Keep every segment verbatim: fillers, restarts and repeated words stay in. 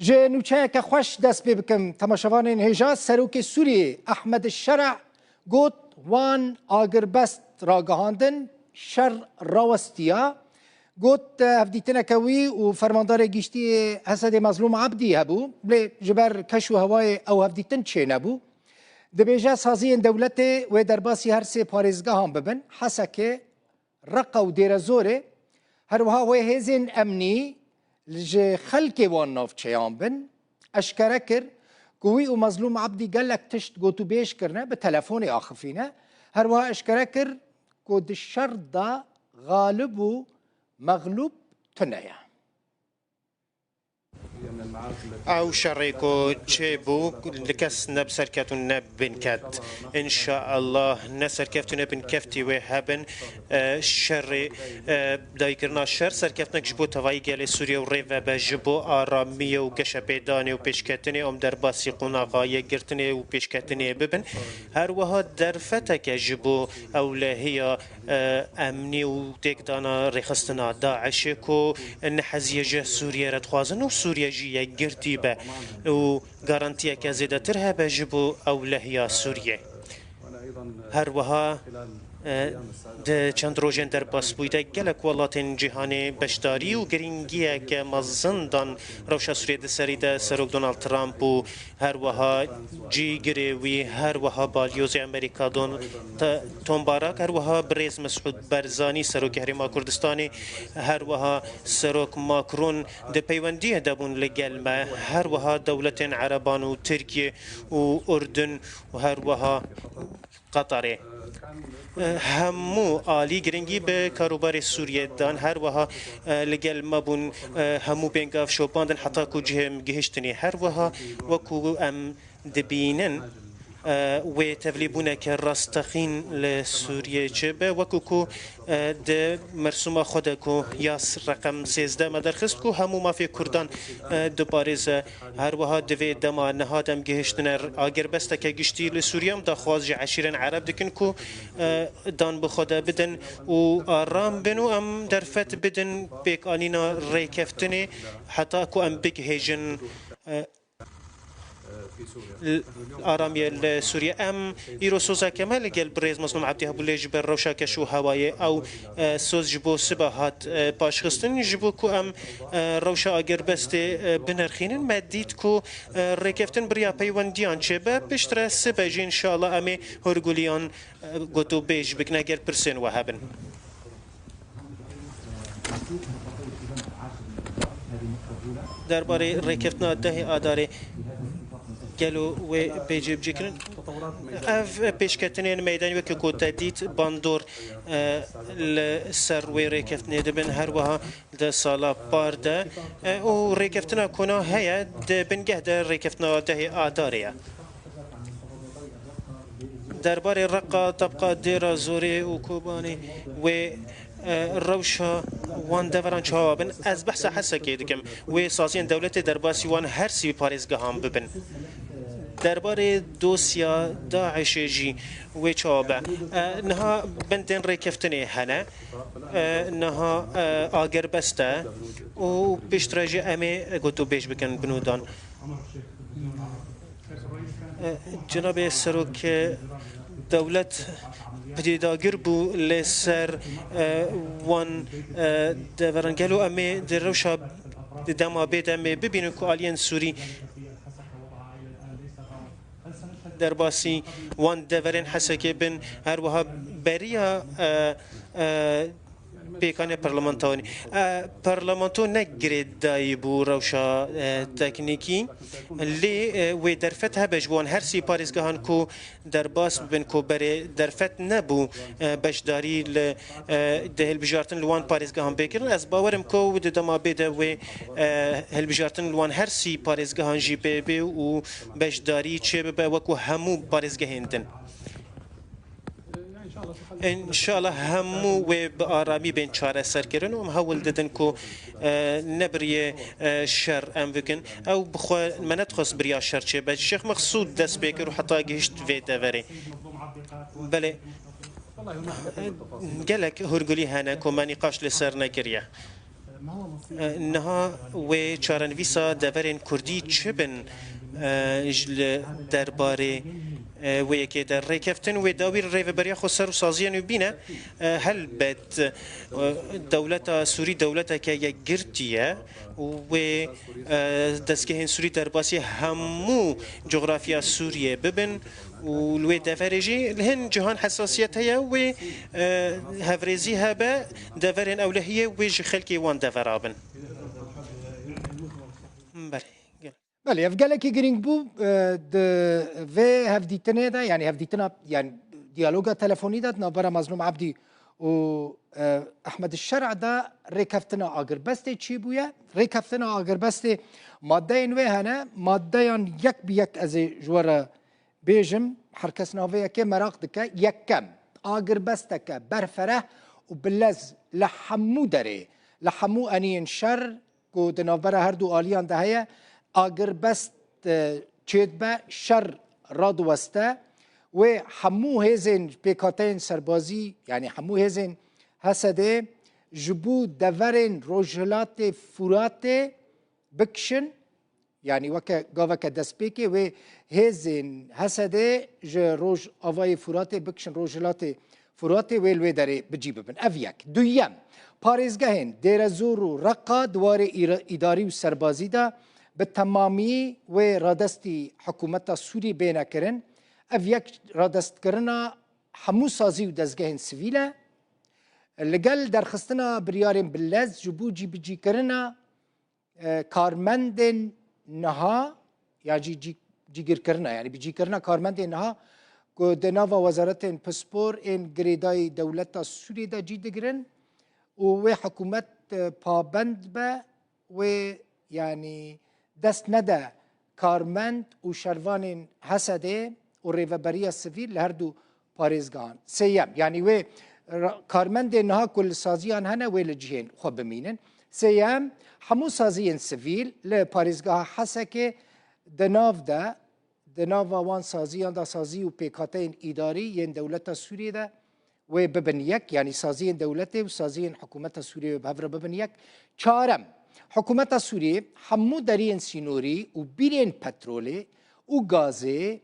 Ji nûçeyeke xweş dest pê bikim. Temaşevanên hêja, Serokê Sûriyê Ehmed Şer'a got, wan agirbest ragihandin, şer rawestiya. Got, hevdîtineke wî û Fermandarê Giştî Hesedê Mezlûm Ebdî hebû, lê ji ber keş û hewayê ew hevdîtin çênebû. Dibêje saziyên dewletê wê derbasî her sê parêzgehan bibin, Hesekê, Reqa û Dêrezorê, her wiha wê hêzên emnî ji xelkê wan navçeyan bin, eşkere kir ku wî û Mezlûm Ebdî gelek tişt gotûbêj kirine, bi telefonê axifîne. Her wiha eşkere kir ku di şer de xalib û mexlûb tune ye. Ew şerê ku çêbû, li kes ne bi ser ket û ne bi bin ket. Înşaallah ne serkeftî ne binkeftî wê hebin. E, şerê, e, dayikirina şer serkeftinek ji bo tevayî gelê Sûriye û rê vebe ji bo aramiyê û geşepêdanê û pêşketinê em derbasî qonaxa yekgirtinê û pêşketinê bibin. Her wiha derfeteke ji bo ewlehiya e, emnî û têkdana rêxistina DAIŞê ku neheziyê ji Sûriyê re dixwazin û Sûriye jî yekgirtî be û garantiyeke zêdetir hebe ji bo ewlehiya Sûriyê. Her wiha, e, di çend rojên derbasbûyî de gelek welatên cîhanê beşdarî û girîngiyeke mezin dan rewşa Sûriyê di serî de Serok Donald Trump û Her wiha cîgirê wî, her wiha balyozê Amerîka Don-, Te-, Tom Barak, her wiha birêz Mesûd Barzanî, Serokê Herêma Kurdistanê, her wiha Serok Macron di peywendiyê de bûn li gel me, her wiha dewletên Ereban û Tirkiye û Urdun û her wiha Qatarê. Hemû alî girîngî bi karûbarê Sûriyê dan, her wiha, e, li gel me bûn, e, hemû bên gav şopandin heta ku cihê em gihiştinê. Her wiha wekû em dibînin, e, wê tevlîbûneke rastexîn li Sûriyê çêbe, wekû ku, e, di mersûma xwe de ku ya s-, reqem sêzdeh me derxist ku hemû mafê Kurdan, e, diparêze. Her wiha di vê dema niha de em gihiştine r-, agirbesteke giştî li Sûriye, em daxwaz ji eşîrên Ereb dikin ku, e, dan bi xwe de bidin û aram bin û em derfet bidin pêkanîna rêkeftinê heta ku em bigihêjin, e, l-, aramiye li Sûriye. Em îro sozeke me li gel birêz Mezlûm Ebdî hebû lê ji ber rewşa keş û hewayê ew, e, soz ji bo sibe hat, e, paşxistin. Ji bo ku em, e, rewşa agirbestê, e, binirxînin, me dît ku, e, rêkeftin bi riya peywendiyan çêbe. Piştre sibe jî înşallah em ê hûrgulîyan, e, gotûbêj bikin eger pirsên we hebin. Derbarê rêkeftina dehê Adarê gelo wê bê cêbicîkirin? Ev pêşketinên meydanî weke ku te dît bandor, e, li ser wê rêkeftinê dibin, her wiha di sala par de, e, û rêkeftina ku niha heye di bingeh de rêkeftina dehê Adarê ye. Derbarê Reqa, Tebqa, Dêra Zorê û Kobanê wê, e, rewşa wan deveran çawa bin? Ez behsa Hesekê dikim. Wê saziyên dewletê derbasî wan her sî parêzgehan bibin. Derbarê dosya DAIŞê jî wê çawa be? E, niha bendên rêkeftinê hene. E, niha, e, agerbest e û piştre jî em ê gotûbêj bikin binûdan. E, Cenabê Serok, e, dewlet pidêdagir bû li ser, e, wan, e, deveran. Gelo em ê di rewşa di dema bê de em ê bibînin ku aliyên Sûrî derbasî wan deverên Hesekê bin, her wiha beriya, e, e, pêkanê parlamento. E, parlamento ne girêdayî bû rewşa, e, teknîkî, lê, e, wê derfet hebe ji bo wan her sî parêzgehan ku derbas bibin ku berê derfet nebû, e, beşdarî li, e, di hilbijartin li wan parêzgehan bê kirin. Ez bawerim ku di dema bê de wê, e, hilbijartin li wan her sî parêzgehan jî pê bê û beşdarî çêbibe wekû hemû parêzgehên din. Înşallah hemû wê bi aramî bên çareserkirin û em hewl didin ku, e, ne bi riyê, e, şer em bikin. Ew bi xwe me nedixwest bi riya şer çêbe. Şêx Mexsûd dest pê kir û heta gihişt vê deverê. Belê, e, gelek hûrgulî hene ku me nîqaş li ser nekiriye. E, niha wê çarenivîsa deverên kurdî çi bin, e, ji li derbarê, e, wê yekê de rêkeftin wê dawî rêveberiya xweser û saziya nû bîne. E, helbet, e, dewleta Sûrî dewleteke yekgirtî ye û wê, e, dezgehên Sûrî derbasî hemû coxrafiya Sûriyê bibin. Û li wê deverê jî li hin cihan hesasiyet heye, wê, e, hevrêzî hebe, deverên ewlehiyê wê ji xelkê wan devera bin. Belê, gel. Belê, ev gelekî girîng bû, e, di vê hevdîtinê de, yanî hevdîtina, yanî diyaloga telefonî de di navbera Mazlûm Ebdî û, e, Ehmed Şer'a de rêkeftina agirbestê çêbûye. Rêkeftina agirbestê maddeyên wê hene, maddeyan yek bi yek ez ê ji we re bêjim, her kes navê yekê meraq dike. Yekem, agirbesteke berfereh û bi lez li hemû derê, li hemû eniyên şer ku di navbera her du aliyan de heye, agirbest, e, çêdibe, şer radiweste. Wê hemû hêzên pêkhateyên serbazî, yanî hemû hêzên H S D'ê ji bo deverên Rojhilatê Furatê bikişin, yanî weke gaveke destpêkê wê hêzên H S D'ê ji Rojavayê Furatê bikişin Rojhilatê Furatê, wê li wê derê bi cî bibin. Ev yek. Duyem, parêzgehên Dêrezor û Reqa di warê îra-, îdarî û serbazî de bi temamî wê radestî hikûmeta Sûrî bêne kirin. Ev yek, radestkirina hemû sazî û dezgehên sivîl e. Li gel derxistina biryarên bi lez ji bo cîbicîkirina, e, karmendên niha ya jî cî-, cîgirkirina, yanî bicîkirina karmendên niha ku di nava wezaretên pispor ên girêdayî dewleta Sûriyê de cî digirin û wê hikûmet, e, pabend be, wê, yanî dest nede karmend û şervanên H S D'ê û rêveberiya sivîl li her du parêzgehan. Sêyem, yanî wê ra-, karmendên niha ku li saziyan hene, wê li cihên xwe bimînin. Sêyem, hemû saziyên sivîl li parêzgeha Hesekê di nav de, di nava wan saziyan de, sazî û pêkhateyên îdarî yên dewleta Sûriyê de wê bibin yek, yanî saziyên dewletê û saziyên hikûmeta Sûriyê wê bi hev re bibin yek. Çarem, hikûmeta Sûriyê hemû deriyên sînorî û bîrên petrolê û gazê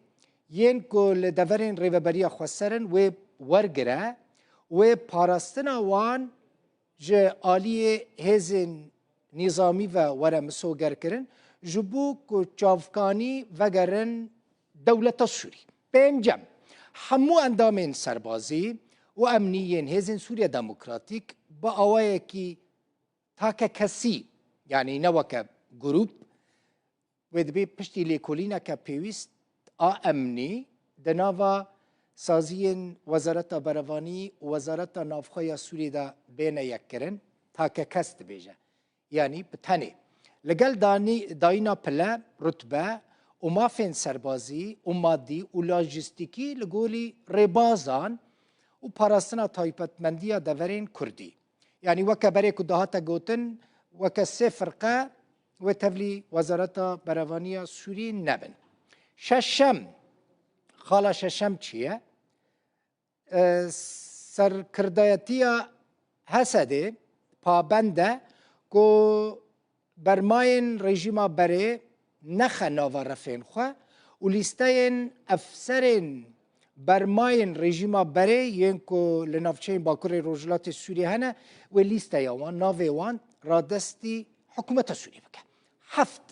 yên ku li deverên Rêveberiya Xweser in wê wergire, wê parastina wan ji aliyê hêzên nîzamî ve were misogerkirin, ji bo ku çavkanî vegerin dewleta Sûrî. Pêncem, hemû endamên serbazî û emnî yên Hêzên Sûriya Demokratîk bi awayekî takekesî, yanî ne weke grûp, wê dibê piştî lêkolîneke pêwîst a emnî di nava saziyên Wezareta Berevanî û Wezareta Navxwe ya Sûriyê de bêne yekkirin, takekes dibêje. Yanî bi tenê. Li gel danî-, dayîna pile, rutbe û mafên serbazî û madî û lojîstîkî li gorî rêbazan û parastina taybetmendiya deverên kurdî. Yanî weke berê ku dihate gotin, weke sê firqe wê tevlî Wezareta Berevaniya Sûrî nebin. Şeşem, xala şeşem çi ye? E, serkirdayetiya Hesedê pabend e ku bermayên rejîma berê nexe nava refên xwe û lîsteyên efserên bermayên rejîma berê yên ku li navçeyên Bakurê Rojhilatê Sûriyê hene, wê lîsteya wan, navê wan radestî hikûmeta Sûriyê bike. Heft,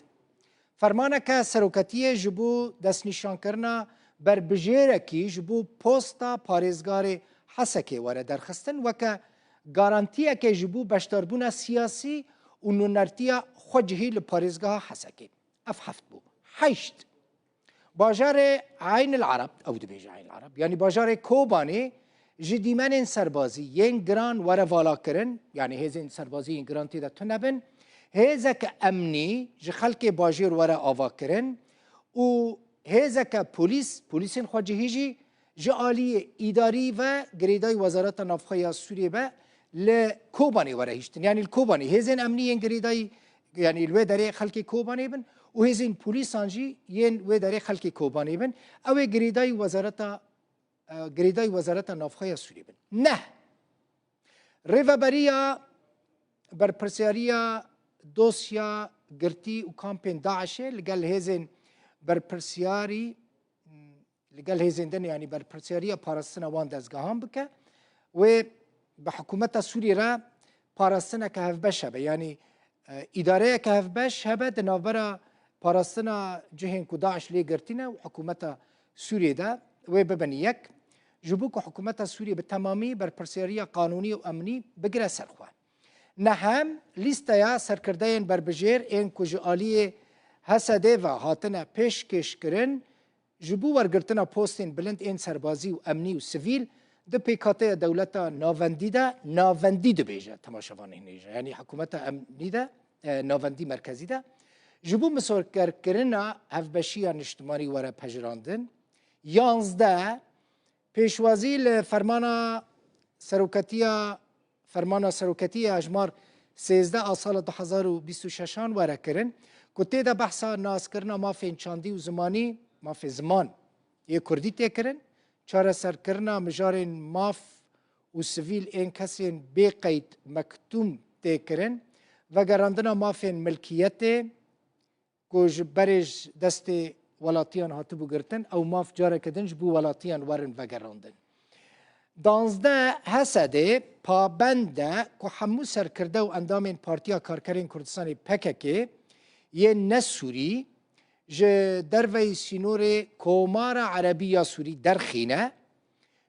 fermaneke seroketiyê ji bo destnîşankirina berbijêrekî ji bo posta parêzgarê Hesekê were derxistin, weke garantiyeke ji bo beşdarbûna siyasî û nûnertiya xwecihî li parêzgeha Hesekê. Ev heft bû. Heşt. Bajarê Eyn el Ereb, ew dibêje Eyn el Ereb, yanî bajarê Kobanê ji dîmenên serbazî yên giran were valakirin, yanî hêzên serbazî yên giran tê de tune bin, hêzeke emnî ji xelkê bajêr were avakirin û hêzeke polîs, polîsên xwecihî jî ji aliyê îdarî ve girêdayî Wezareta Navxwe ya Sûriyê be li Kobanê were hiştin. Yanî li Kobanê hêzên emnî yên girêdayî, yanî li wê derê xelkê Kobanê bin û hêzên polîsan jî yên wê derê xelkê Kobanê bin. Ew ê girêdayî Wezareta, e, girêdayî Wezareta Navxwe ya Sûriyê bin. Neh. Rêveberiya berpirsiyariya dosya girtî û kampên DAIŞ'ê li gel hêzên berpirsiyarî, li gel hêzên din, yanî berpirsiyariya parastina wan dezgehan bike, wê bi hikûmeta Sûriyê re parastineke hevbeş hebe, yanî, e, îdareyeke hevbeş hebe di navbera parastina cihên ku DAIŞ lê girtî ne û hikûmeta Sûriyê de wê bibin yek, ji bo ku hikûmeta Sûriyê bi temamî berpirsiyariya qanûnî û emnî bigire ser xwe. Nehem, lîsteya serkirdeyên berbijêr ên ku ji aliyê H S D'ê ve hatine pêşkêşkirin, ji bo wergirtina postên bilind ên serbazî û emnî û sivîl di pêkhateya dewleta navendî de, navendî dibêje, temaşevanên hêja, yanî hikûmeta emnî de, e, navendî merkezî de, ji bo misogerkirina hevbeşiya niştimanî were pejirandin. Yanzdeh, pêşwazî li fermana seroketiya, fermana seroketiyê hejmar sêzdeh a sala du hezar û bîst û şeşan were kirin, ku tê de behsa naskirina mafên çandî û zimanî, mafê ziman yê kurdî tê kirin, çareserkirina mijarên maf û sivîl ên kesên bê qeyd mektûm tê kirin, vegerandina mafên milkiyetê, ku ji berê ji destê welatiyan hatibû girtin, ew maf careke din ji bo welatiyan werin vegerandin. Danzdeh, H S D pabend e ku hemû serkirde û endamên Partiya Karkerên Kurdistanê, P K K, yên ne Sûrî ji derveyî sînorê Komara Erebî ya Sûrî derxîne,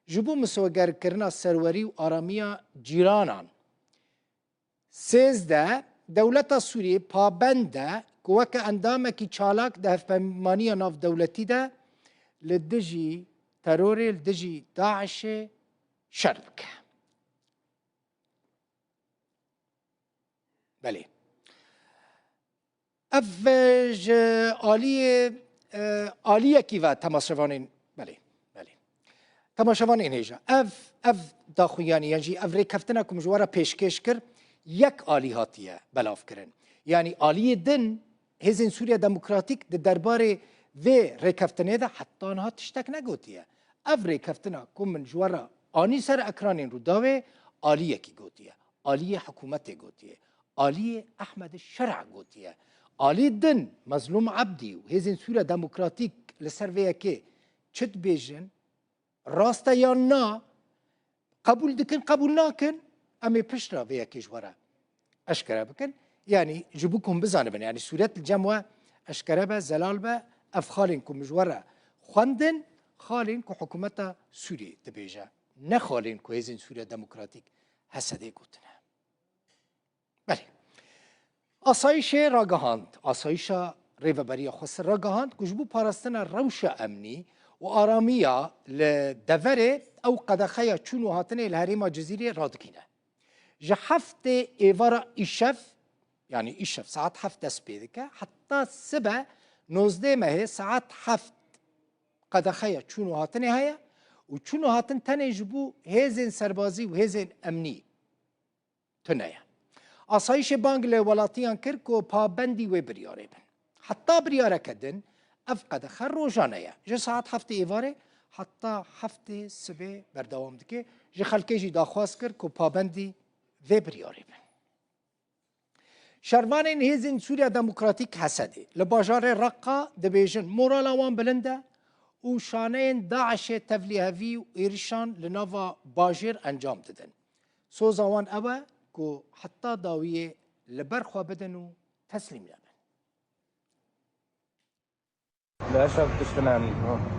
ji bo misogerkirina serwerî û aramiya cîranan. Sêzdeh, dewleta Sûriyê pabend e ku weke endamekî çalak di hevpeymaniya navdewletî de li dijî terorê, li dijî DAIŞ'ê şer bike. Belê. Ev, e, ji aliyê, e, aliyekî ve temaşevanên, belê, belê. Temaşevanên hêja. Ev, ev daxuyanî, yan jî ev rêkeftina ku min ji we re pêşkêş kir, yek alî hatiye belavkirin. Yanî aliyê din, Hêzên Sûriya Demokratîk di derbarê vê rêkeftinê de heta niha tiştek negotiye. Ev rêkeftina ku min ji we re anî ser ekranên Rûdawê, aliyekî gotiye. Aliyê hikûmetê gotiye. Aliyê Ehmed Şer'a gotiye. Alî din, Mezlûm Ebdî û Hêzên Sûriya Demokratîk li ser vê yekê çi dibêjin? Rast e yan na? Qebûl dikin, qebûl nakin? Em ê pişt re vê yekê ji we re eşkere bikin. Yanî ji bo ku hûn bizanibin, yanî sûret li cem we eşkere be, zelal be, ev xalên ku min ji we re xwendin, xalên ku hikûmeta Sûriyê dibêje, ne xalên ku Hêzên Sûriya Demokratîk, H S D, gotine. Belê. Asayîşê ragihand, asayîşa Rêveberiya Xweser ragihand ku ji bo parastina rewşa emnî û aramiya li deverê ew qedexeya çûn û hatinê li herêma Cizîrê radikîne. Ji heftê êvara îşev, yanî îşev saet heft dest pê dike, heta sibe nozdeh mehê saet heft qedexeya çûn û hatinê heye û çûn û hatin tenê ji bo hêzên serbazî û hêzên emnî tune ye. Asayîşê bang li welatiyan kir ku pabendî wê biryarê bin. Heta biryareke din ev qedexe rojane ye. Ji saet heftê êvarê heta heftê sibê berdewam dike. Ji xelkê jî daxwaz kir ku pabendî vê biryarê bin. Şervanên Hêzên Sûriya Demokratîk, H S D, li bajarê Reqa dibêjin morala wan bilind e û şaneyên DAIŞ'ê tevlîhevî û êrişan li nava bajêr encam didin. Soza wan ew e ku heta dawiyê li ber xwe bidin û teslîm nebin. Li Eşref tiştin em,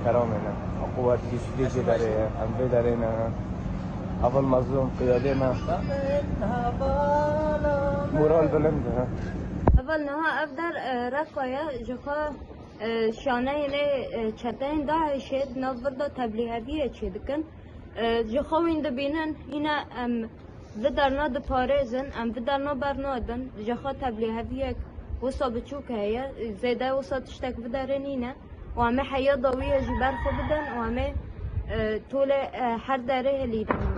keramê ne. Quwet giştî jê derê ye, em vê derê ne. Heval Mezlûm, qiyadê me. Moral bilind e. Heval niha ev der, e, Reqa ye, ji xwe, e, şaneyên ê, e, çeteyên DAIŞ'ê di nav vir de teblîheviyê çêdikin. E, ji xwe wîn dibînin, hîne em vi derna diparêzin, em vi derna bernadin, ji xwe teblîheviyek wisa biçûk heye, zêde wisa tiştek vi derê nîne û em ê heya dawiyê jî ber xwe bidin û em ê, e, tolê, e, her derê hilînin.